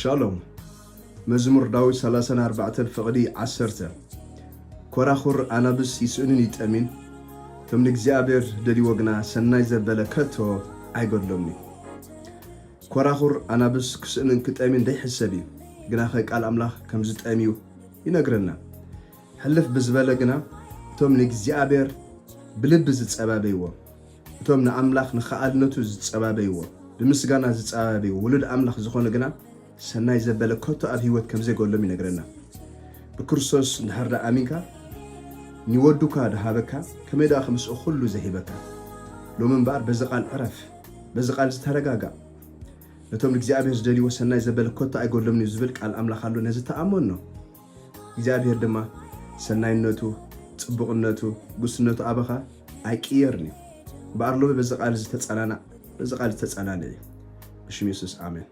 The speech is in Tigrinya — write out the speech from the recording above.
ሻሎም። መዝሙር ዳዊት ሰላሳን ኣርባዕተን ፍቕዲ ዓሰርተ። ኮራኹር ኣናብስ ይስእንን ይጠሚን፣ እቶም ንእግዚኣብሔር ደልይዎ ግና ሰናይ ዘበለ ከቶ ኣይጎድሎምን እዩ። ኮራኹር ኣናብስ ክስእንን ክጠሚን ደይሕሰብ እዩ፣ ግናኸ ቃል ኣምላኽ ከም ዝጠምዩ ይነግረና። ሕልፍ ብዝበለ ግና እቶም ንእግዚኣብሔር ብልቢ ዝጸባበይዎ፣ እቶም ንኣምላኽ ንኸኣልነቱ ዝጸባበይዎ፣ ብምስጋና ዝጸባበይዎ ውሉድ ኣምላኽ ዝኾኑ ግና ሰናይ ዘበለ ከቶ ኣብ ህይወት ከም ዘይጎሎም ይነግረና። ብክርስቶስ እንድሕር ደኣ ኣሚንካ፣ ንወዱካ ደሃበካ፣ ከመይ ደኣ ከምስኡ ኩሉ ዘሂበካ። ሎሚ እምበኣር በዚ ቃል ዕረፍ፣ በዚ ቃል ዝተረጋጋእ። ነቶም ንእግዚኣብሔር ዝደልይዎ ሰናይ ዘበለ ከቶ ኣይጎሎምን እዩ ዝብል ቃል ኣምላኽ ኣሎ፣ ነዚ ተኣመኖ። እግዚኣብሔር ድማ ሰናይነቱ፣ ጽቡቕነቱ፣ ጉስነቱ ኣባኻ ኣይቅየርን እዩ። እምበኣር ሎሚ በዚ ቃል ዝተጸናናዕ፣ በዚ ቃል ዝተጸናንዕ እዩ። ብሽም የሱስ ኣሜን።